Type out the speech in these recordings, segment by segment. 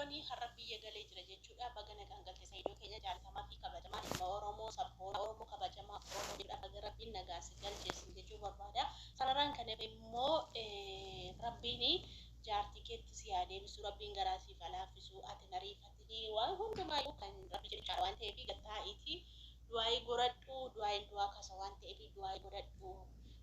Sayidoon har'a biyya galee jira jechuudha. Baga nagaan galte Sayidoo keenya jaalatamaa fi kabajamaa ilma Oromoo sabboona Oromoo kabajamaa Oromoo jechuudha. Baga Rabbiin nagaan si galche sin jechuu barbaada. Sararaan kan hafe immoo Rabbiin jaartii keetti si haa deebisu, Rabbiin garaa siif haa laaffisu, ati hin ariifatini, waan hundumaayyuu kan Rabbi jedhu caala waan ta'eef gad taa'iitii du'aa'ii goradhu, du'aa'iin du'aa kaasa waan ta'eef du'aa'ii godhadhu,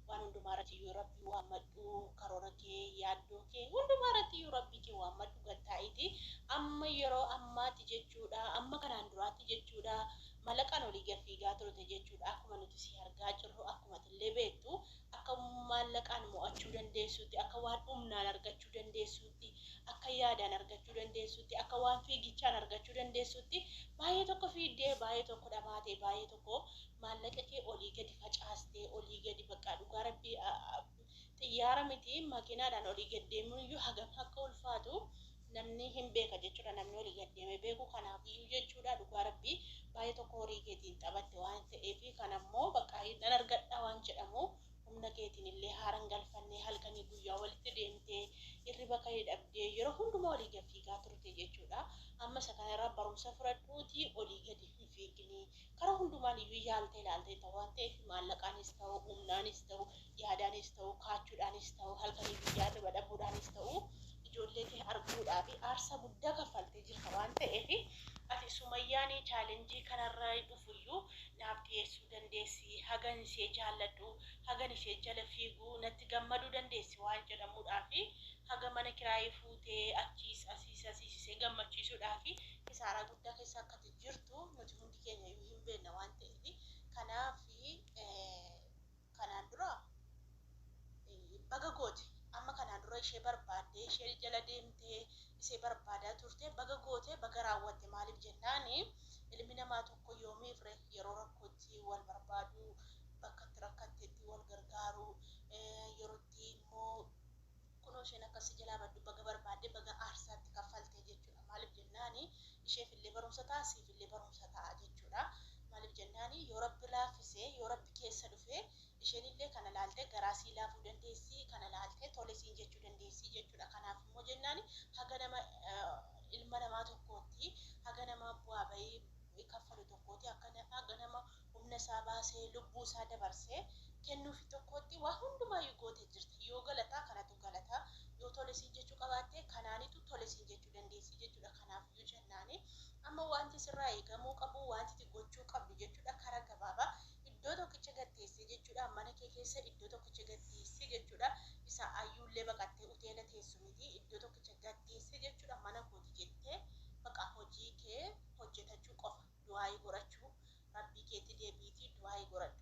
waan hundumaa irrattiyyuu Rabbii waammadhu, karoora kee, yaaddoo kee hundumaa irrattiyyuu Rabbii kee waammadhu gad taa'iitii amma yeroo ammaatti jechuudha, amma kanaan duraatti jechuudha, malaqaan olii gad fiigaa turte jechuudha, akkuma nuti si argaa jirru, akkuma atillee beektu, akka maallaqaan mo'achuu dandeessuutti, akka waan humnaan argachuu dandeessuutti, akka yaadaan argachuu dandeessuutti, akka waan fiigichaan argachuu dandeessuutti baay'ee tokko fiiddee, baay'ee tokko dhamaatee, baay'ee tokko maallaqa kee olii gadi facaastee, olii gadi bakka dhugaa Rabbii xiyyaara miti makiinaadhaan olii gad deemuun iyyuu hagam akka ulfaatu namni hin beeka jechuudha, namni olii gad deemee beeku. Kanaafiyyuu jechuudha, dhugaa Rabbii baay'ee tokko horii keetiin taphatte waan ta'eef, kana immoo bakka nan argadha waan jedhamu humna keetiin illee haaran galfannee, halkanii guyyaa walitti deemtee, hirriba ka'ee dhabdee, yeroo hundumaa olii gad fiigaa turte jechuudha. Amma isa kanarraa barumsa fudhadhuutii olii gadi hin fiiginii. Karaa hundumaan iyyuu yaaltee ilaaltee ta'u waan ta'eef, maallaqaanis ta'u, humnaanis ta'u, yaadaanis ta'u, kaachuudhaanis ta'u, halkanii guyyaa hirriba dhabuudhaanis ta'u, ijoollee kee arguudhaaf aarsaa guddaa kaffaltee jirta waan ta'eef, ati Sumayyaan challenge kanarra dhufuyyuu naaf dhiyeessuu dandeessi, hagan ishee jaalladhu, hagan ishee jala fiigu natti gammaduu dandeessi waan jedhamuudhaaf, haga mana kiraayii fuutee achiis asiis asiis ishee gammachiisuudhaaf kisaaraa guddaa keessa akka ati jirtu nuti hundi keenya iyyuu hin beekna waan ta'eef, kanaaf kanaan dura baga goote. Amma kanaan dura ishee barbaaddee, ishee jala deemtee, ishee barbaadaa turte, baga goote, baga raawwatte. Maaliif jennaani, ilmi namaa tokko yoomiif ree yeroo rakkootti wal barbaadu, bakka itti rakkattetti wal gargaaru, yerootti immoo kunoo isheen akkasii jalaa baddu baga barbaadde, baga aarsaatti kaffalte jechuudha. Maaliif jennaani, isheef illee barumsa ta'a, siif illee barumsa ta'a jechuudha. Maaliif jennaani, yoo Rabbi laaffisee, yoo Rabbi keessa dhufe, isheen illee kana laaltee garaa sii laafuu dandeessi, kana laaltee tole siin jechuu dandeessi jechuudha. Kanaaf immoo jennaani, haga nama ilma namaa tokkootti, haga nama bu'aa bahii kaffalu tokkooti, akka haga nama humna isaa baasee lubbuu isaa dabarsee kennuufi tokkootti waa hundumaayyuu gootee jirti. Yoo galataa kanatu galataa, yoo tole siin jechuu qabaatte kanaanitu tole siin jechuu dandeessi jechuudha. Kanaafiyyuu jennaani, amma wanti sirraa eegamuu qabu, wanti ati gochuu qabdu jechuudha, karaa gabaabaa iddoo tokkicha gatteessee jechuudha, mana kee keessa iddoo tokkicha gatteessee jechuudha, isa ayyuullee baqattee uteela teessu miti, iddoo tokkicha gatteessee jechuudha, mana kooti jettee baqa hojii kee hojjetachuu qofa, du'aayii godhachuu, Rabbii keetti deebiitii du'aayii godhadhu.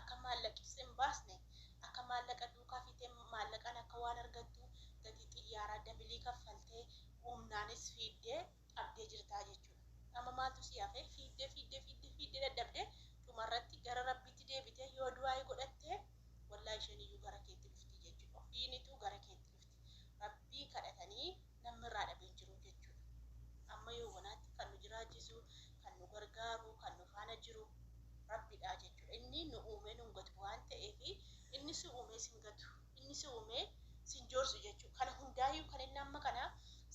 Akka maallaqis hin baasne, akka maallaqa duukaa fiitee maallaqaan akka waan argattu gatii xiyyaaraa dabilii kaffaltee humnaanis fiiddee dhabdee jirtaa jechuudha. Amma maaltu si hafe? Fiiddee fiiddee fiiddee fiiddee dadhabdee dhumarratti gara Rabbiitti deebitee yoo du'aayii godhatte, wallaahi isheen iyyuu gara keetti dhufti jechuudha. Ofiinitu gara keetti dhufti. Rabbii kadhatanii namni irraa dhabee hin jiru jechuudha. Amma yoo wanaatti kan nu jiraachisu, kan nu gargaaru, kan nu faana jiru Rabbidha jechuudha. Inni nu uumee nu hin gatu waan ta'eef, inni si uumee si hin gatu. Inni si uumee si hin joorsu jechuudha. Kana hundaayyuu kan inni amma kana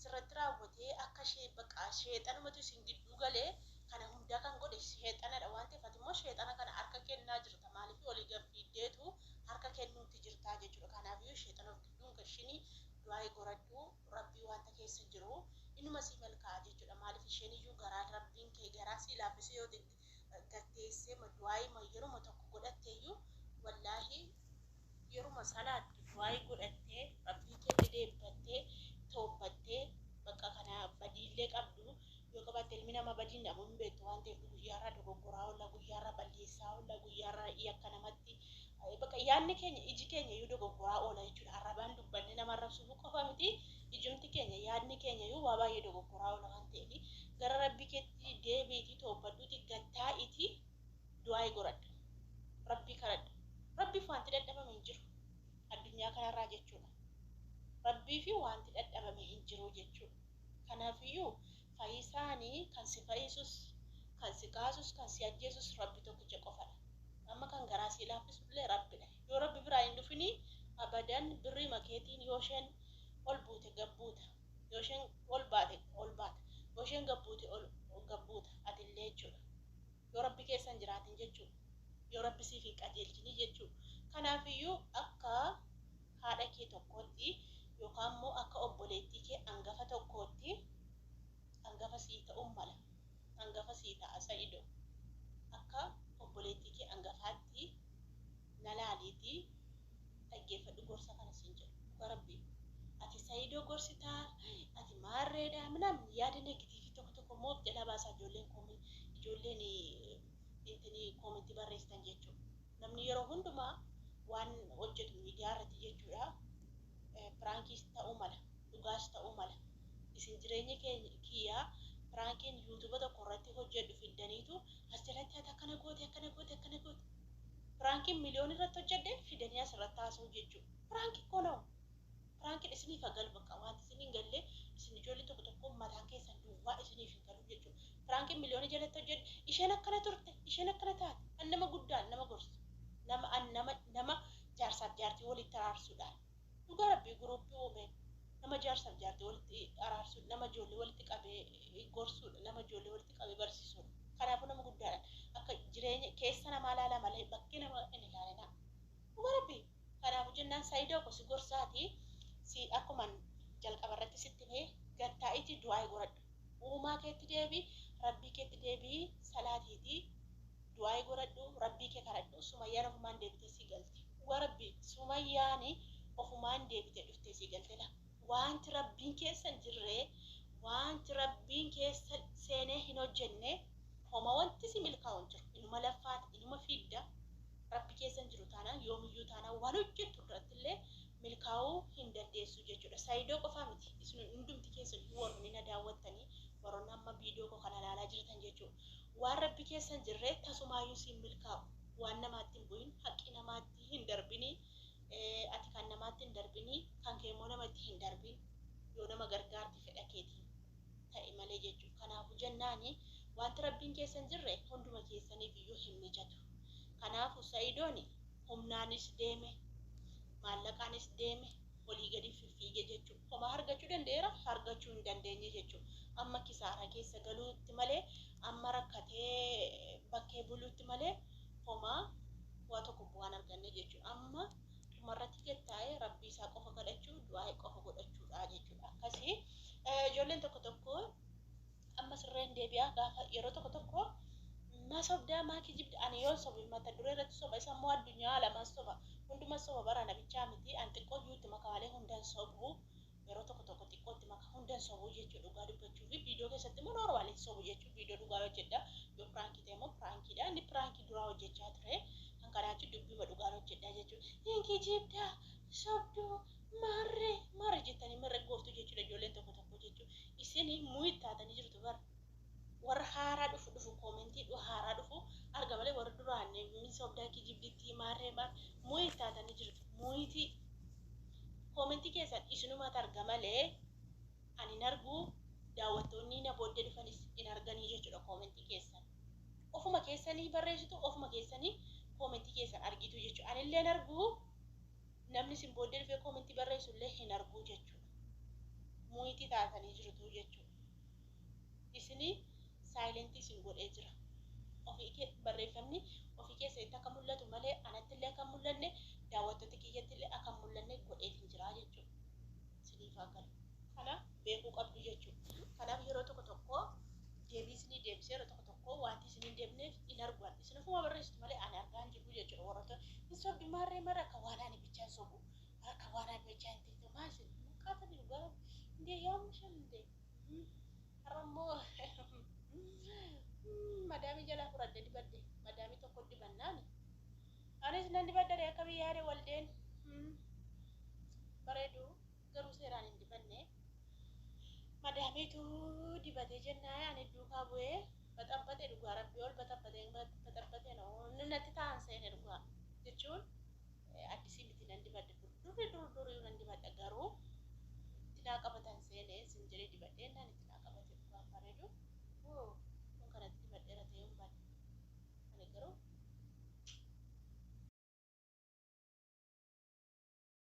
sirratti raawwatee, akka ishee baqa sheexanumatu isin gidduu galee kana hundaa kan godhe sheexanadha waan ta'eef, ati immoo sheexana kana harka kennaa jirta. Maaliif olii gad fiiddeetu harka kennuutti jirtaa jechuudha. Kanaafiyyuu sheexana of gidduu hin gashinii, du'aayii goradhu, Rabbii wanta keessa jiru inuma sii milkaa'a jechuudha. Maaliif isheen iyyuu garaa Rabbiin kee garaa sii laaffisee yoo gatteessee du'aayii yeruma tokko godhatte iyyuu, wallaahi yeruma salaattu du'aayii godhattee, Rabbii keetti deebbattee, toobbattee, bakka kana badiillee qabdu yoo qabaatte, ilmi namaa badiin dhabuu hin beektu waan ta'eef, guyyaarraa dogoggoraa oolla, guyyaarraa balleessaa oolla, guyyaarraa yakka namatti bakka yaadni keenya, iji keenya iyyuu dogoggoraa oola jechuudha. Arrabaan dubbanne nama arrabsuuf qofa miti, ijumti keenya, yaadni keenya iyyuu waa baay'ee dogoggoraa oola waan ta'eef, gara Rabbii keetti deebiitii, toobbadhuutii, gattaa'iitii du'aayii godhadhu. Rabbii kadhadhu. Rabbiif wanti dadhabame hin jiru addunyaa kanarraa jechuudha. Rabbii fi wanti dadhabame hin jiru jechuudha. Kanaafiyyuu fayyisaanii kan si fayyisus, kan si kaasus, kan si ajjeesus Rabbi tokkicha qofadha. Amma kan garaa sii laaffisu illee Rabbidha. Yoo Rabbi biraa hin dhufinii, abadan birrii makeetiin yoo isheen ol buute gad buuta. Yoo isheen ol baate ol baata. Yoo isheen gabbuute ol gabbuuta atillee jechuudha. Yoo Rabbi keessa hin jiraatin jechuudha. Yoo Rabbi siif hin qajeelchini jechuudha. Kanaafiyyuu akka haadha kee tokkootti yookaan immoo akka obboleettii kee angafa tokkootti angafa sii ta'uun mala. Angafa sii ta'a Sa'ido. Akka obboleettii kee angafaatti na laaliitii dhaggeeffadhu gorsa kana siin jedhu. Dhugaa Rabbii. Ati Sa'idoo gorsitaa, ati maarreedha, minaamin yaada negatiivii tokko tokko immoo of jalaa baasaa ijoolleen koomi ijoolleen intinii koomentii barreessitan jechuudha. Namni yeroo hundumaa waan hojjetu miidiyaa irratti jechuudha. Piraankiis ta'uu mala, dhugaas ta'uu mala. Isin jireenya keenya kiyyaa piraankiin yuutuuba tokko irratti hojjedhu fiddaniitu as jalatti ati akkana goote, akkana goote, akkana goote. Piraankiin miliyoon irratti hojjedhe fidanii asirratti haasa'u jechuudha. Piraankii koo na'u. Piraankiin isiniif haa galu bakka wanti isin hin galle isin ijoollee tokko tokko mataan keessan duwwaa isiniif hin galu jechuudha. Piraankiin miliyoona jalatti hojjedhe isheen akkana turte, isheen akkana taate. An nama guddaan nama gorsa. Nama an nama nama jaarsaaf jaartii walitti araarsuudhaan. Dhugaa Rabbii guruuppii uumeen nama jaarsaaf jaartii walitti araarsuudha, nama ijoollee walitti qabee gorsuudha, nama ijoollee walitti qabee barsiisuudha. Kanaafuu nama guddaadhaan akka jireenya keessa namaa ilaalaa malee bakkee nama hin ilaalinaa. Dhugaa Rabbii. Kanaafuu jennaan Saayidoo ko si gorsaati si akkuman jalqaba irratti sitti himee gattaa'iitii du'aayi goradhu. Uumaa keetti deebi, Rabbii keetti deebi'i, salaatiitii du'aayi goradhu, Rabbii kee kadhadhu, Sumayyaan ofumaan deebitee sii galti. Dhugaa Rabbii Sumayyaani ofumaan deebitee dhuftee sii galte la. Wanti Rabbiin keessa hin jirre, wanti Rabbiin keessa seenee hin hojjenne homa wanti si milkaa'u hin jiru. Inuma laffaata, inuma fiigda. Rabbi keessa hin jiru taanaan yoomiyyuu taanaan waan hojjettu irratti illee milkaa'uu hin dandeessu jechuudha. Saayidoo qofaa miti. Isin hundumti keessan warroonni na daawwattanii warroonni amma viidiyoo koo kana ilaalaa jirtan jechuudha. Waan Rabbi keessa hin jirre tasumaayyuu siin milkaa'u. Waan namaatti hin bu'in, haqqi namaatti hin darbini, ati kan namaatti hin darbini, kan kee immoo namatti hin darbin. Yoo nama gargaarte fedha keetiin ta'e malee jechuudha. Kanaafuu jennaani wanti Rabbiin keessa hin jirre hunduma keessaniif iyyuu hin mijatu. Kanaafuu Sa'idooni humnaanis deeme, maallaqaanis deeme, olii gadi fiffiige jechuudha. Homaa argachuu danda'eera, argachuu hin dandeenye jechuudha. Amma kisaaraa keessa galuutti malee, amma rakkatee bakkee buluutti malee homaa waa tokko bu'aan arganne jechuudha. Amma dhumarratti gad taa'ee Rabbii isaa qofa kadhachuu, du'aa qofa godhachuudha jechuudha. Akkasii ijoolleen tokko tokko amma sirreen deebi'aa gaafa yeroo tokko tokko maa sobdaa, maa kijibda. Ani yoon sobe mata duree irratti soba, isa immoo addunyaa lamaan soba, hunduma soba bara nabichaa miti. An xiqqoo iyyuu maka malee hundan sobu. Yeroo tokko tokko xiqqootti maka, hundan sobu jechuudha. Dhugaa dubbachuu fi viidiyoo keessatti immoo normal sobu jechuudha. Viidiyoo dhugaa hojjedha, yoo piraankii ta'e immoo piraankiidha. Inni piraankii duraa hojjechaa ture kan kanaa jechuun dubbiima dhugaan hojjedha jechuudha. Hin kijibdaa, sobduu, maarree maarree jettanii mirra gooftu jechuudha. Ijoolleen tokko tokko jechuudha, isin mute taatanii jirtu bara. Warra haaraa dhufu dhufu koomentii haaraa dhufu arga malee warra duraan min sobdaa, kijibditti, maarree maar mute taatanii jirtu. Mute koomentii keessan isinumatu arga malee ani hin argu, daawwattoonni na booddee dhufanis hin arganii jechuudha. Koomentii keessan ofuma keessanii barreessitu, ofuma keessanii koomentii keessan argitu jechuudha. Anillee hin argu, namni isin booddee dhufee koomentii barreessu illee hin argu jechuudha. Mute taatanii jirtu jechuudha. Isinii silent isin godhee jira. Ofii kee barreeffamni ofii keessanitti akka mul'atu malee anatti illee akka hin mul'anne, daawwattoota kiyyatti illee akka hin mul'anne godheetiin jira jechuudha. Isiniif haa galu. Kana beekuu qabdu jechuudha. Kanaaf yeroo tokko tokko deebii isinii deebisee, yeroo tokko tokko wanti isin hin deebneef hin argu. Isin ofuma barreessitu malee ani argaa hin jiru jechuudha. Warroota hin sobdi maarree mara akka waan ani bichaan sobu, akka waan ani bichaan hin ta'e maal isin maqaatanii dhugaa indee yaamshan indee. Har'a immoo madaamii jalaa fudhadhe dibadhe, madaamii tokko dibannaani. Anis nan dibadhe akka biyyaade waldeen bareedu, garuu seeraan hin dibanne. Madaamiitu dibatee jennaan ani duukaa bu'ee baxabbaxe. Dhugaa Rabbii ol baxabbatee baxabbatee natti ta'an seene. Dhugaa jechuun addisii miti, nan dibadhe, durii dur durii nan dibadha, garuu itti naa qabatan seene sin jedhee dibadhee naan itti